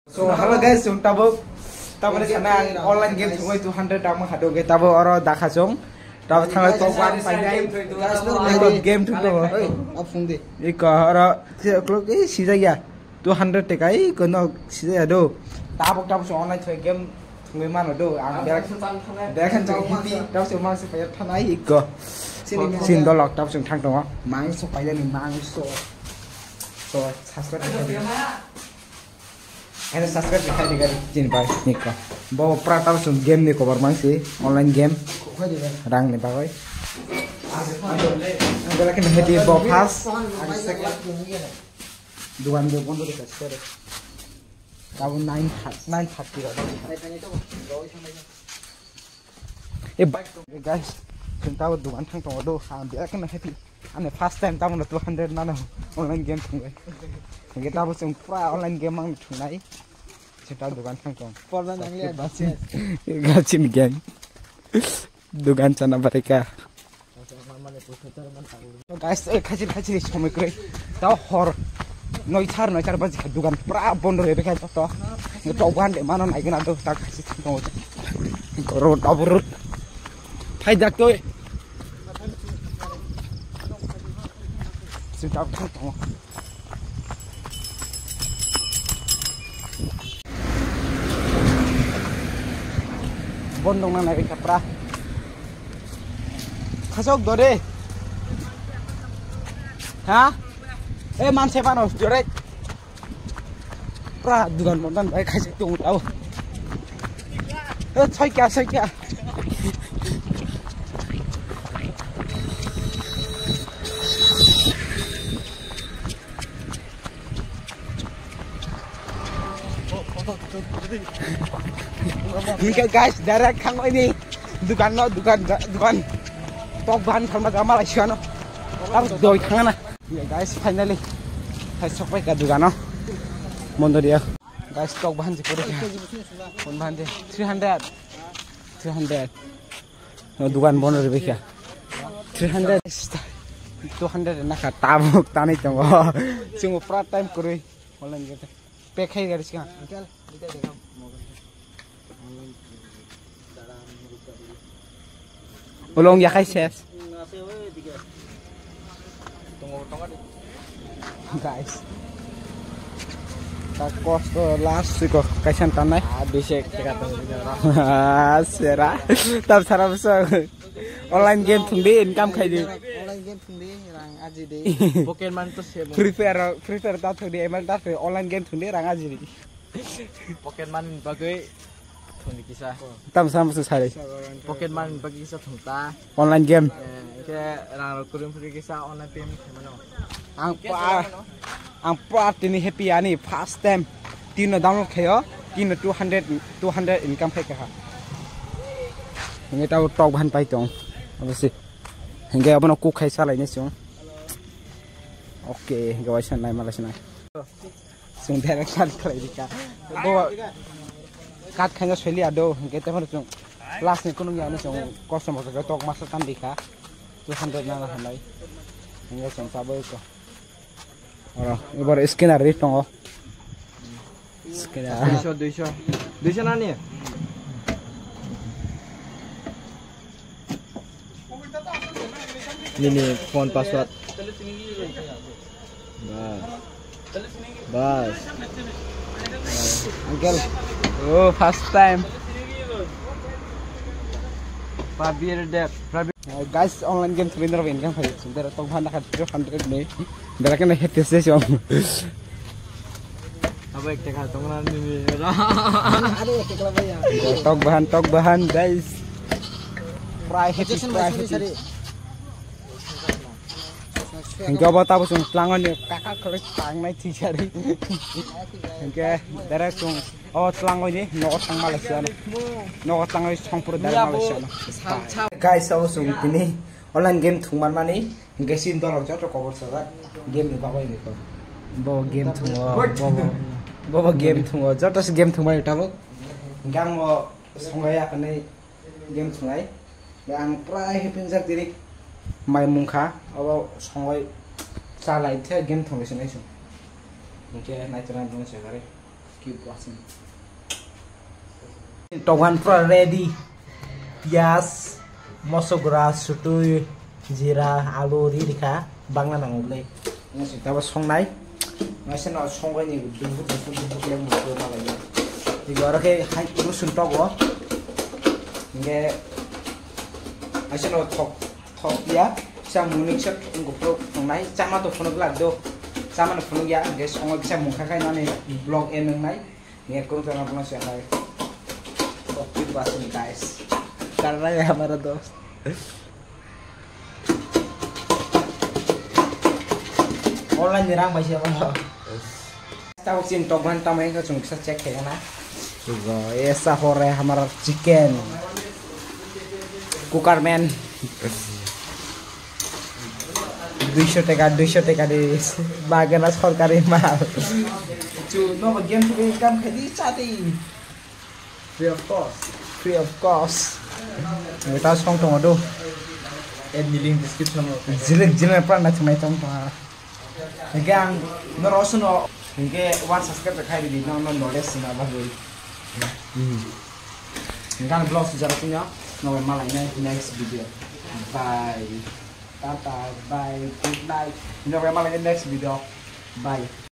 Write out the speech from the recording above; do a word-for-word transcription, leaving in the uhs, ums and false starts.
So, hello guys, chwng tabuk, tabuk sana ang online game thungwi two hundred tamo hado ge tabuk oro dakha chwng. Tabuk thangwi top one painai. Eko game thung tongo. Oi, up phung di. Eko oro six o'clock, eh, sijak ya. Two hundred teka, eh, kono sijak ya do. Tabuk tabuk chwng online thoi game thungwi mano do. Ang berak, berak khan chwng happy, tabuk chwng mangso paijak thanai eko. Sin dolok tabuk chwng thang tongo. Mangso paijak ni mangso. So, subscribe. Ano subscribe khai di gari jin bai niko. Bo pra tabuk chwng game ni kobar mangsi online game. Rang ni bagwi. Ang gala khe nahi di bo first. Ang second. Dugan bo bondo de kasere. Tabuk nine thirty, nine thirty ra. Eh, guys, chwng tabuk dugan thang tongo do, ang biya kheno happy. Ani first time tabuk two hundred mano online game thungwi. Hingke tabuk chwng pura online game ang thungnai. Chwng tabuk dugan thang tong. Porna nangli advance. Gachin gang. Dugan chana barika. Guys, eh, khachir khachir somoi kwrwi. Tao hor noitar noitar baji kha dugan pura bondo rebe kha to. Top one de mano nai gana do tak khachir thang tongo. Road aburut. Phai dak toi. Sing tao thang tongo. Bondong nang nai kha pura. Khasok dore. Ha? Eh, manse bano dore. Pura dugan bondan bai khasok tong tao. Eh, soikya, soikya. Hingke guys, direct thangbai ni dukan no, dukan, dukan. Tok bahan khalma jama lai siya no. Tar doi thangna. Ya guys, finally. Hai sok pai ka dukan no. Mondoria. Guys, tok bahan je kore. Kon bahan je three hundred. Three hundred. No dukan bono ribikha. Three hundred. Two hundred na kha tabuk tanai tongo. Chungo pura time kore. Online gate. Pe khai gari sikha. Ulong yakai ses. Guys. Tak kosto last siko kaisan tanai. Ah, bisa kita tunggu. Ah, sera. Tam sarap sa. Online game thungdi, income khai di. Online game thungdi, rang aji di. Pokemon to se. Free Fire, Free Fire ta thungdi, M L ta thungdi, online game thungdi, rang aji di. Pokemon bagwi thungdi kisa. Tam sam su sari. Pokemon bagwi kisa thungta. Online game. Eh, ke rang rok kurum free kisa online payment khaimano. Ang pa, ang pa tini happy ani first time. Tino download khayo, tino two hundred, two hundred income khai kaha. Hingke tabo tok bahan pai tong. Obviously. Hingke abono cook khai salai ni sung. Okay, hingke waisa nai malai sinai. Sung direct cut khlai dika. Bo cut khaina soili ado, hingke tamo sung last ni kunung ya ni sung customer ke tok masa tan dika. Two hundred nana hanai. Hingke sung sabo ko. Oro, ibar scanner ri tongo. Scanner. Duiso, duiso. Duiso nani? Nini phone password. Bas. Bas. Uncle. Oh, first time. Prabir Dev. Prabir. Guys, online game thumwi norok income khai. Sundara tong phanda kha three hundred ni. Dara kena hete se song. Abo ek taka tong na ni. Tok bahan, tok bahan, guys. Prai hete, prai hete. Hingke obo tabo chwng tlango ni kaka khlai tangnai thisari. Hingke direct chwng o tlango ni nogo thangma lai siyano. Nogo tlango songpro direct ma lai siyano. Guys, obo chwng tini online game thwngman mani hingke sin dolok joto kobor sajak game ni bagwi ni ko. Bo game thwngo, bo bo game thwngo, joto se game thwngmani tabuk. Hingke ang bo songai ya kani game thwnglai. Ang prai hepingjak diri mai mungkha, abo songoi chalai the game thwngwi se naising. Hingke naithokna nung se gari. Tokhan pura ready. Piyaj, mosok gura, sutui, jira, alu, ri rikha. Bangna nango bwle. Tabo songnai. Naisano songbai ni dubu dubu dubu khe musu na lai. Tigo aro khe hai rusun togo. Nge aisano thok thok ya. Sa munik sa thok thok tongnai. Chama to phunuk lak do. Chama no phunuk ya. Nge songo kisa mungkha khai nani vlog en nang nai. Nge kung tona puna siya hai. Kopi pasin guys. Karena ya hamara dost. Online ni rang bai siya bang. Tao chin tok ban tamo ka chung sa check kaya na. Go, esa hore hamara chicken. Cooker man. Duisho taka, duisho taka de bagana sorkari mal. Chu no game to income khai di chati. Free of cost. Free of cost. Without song to do. Add ni link description o. Jilek jilek pran na chimai tong pa. Hingke ang norok sono hingke one subscribe khai di no no knowledge sina bagwi. Hmm. Hingke ang vlog sujak sini no malai next video. Bye. Tata, bye, good night. Hingke malai next video. Bye.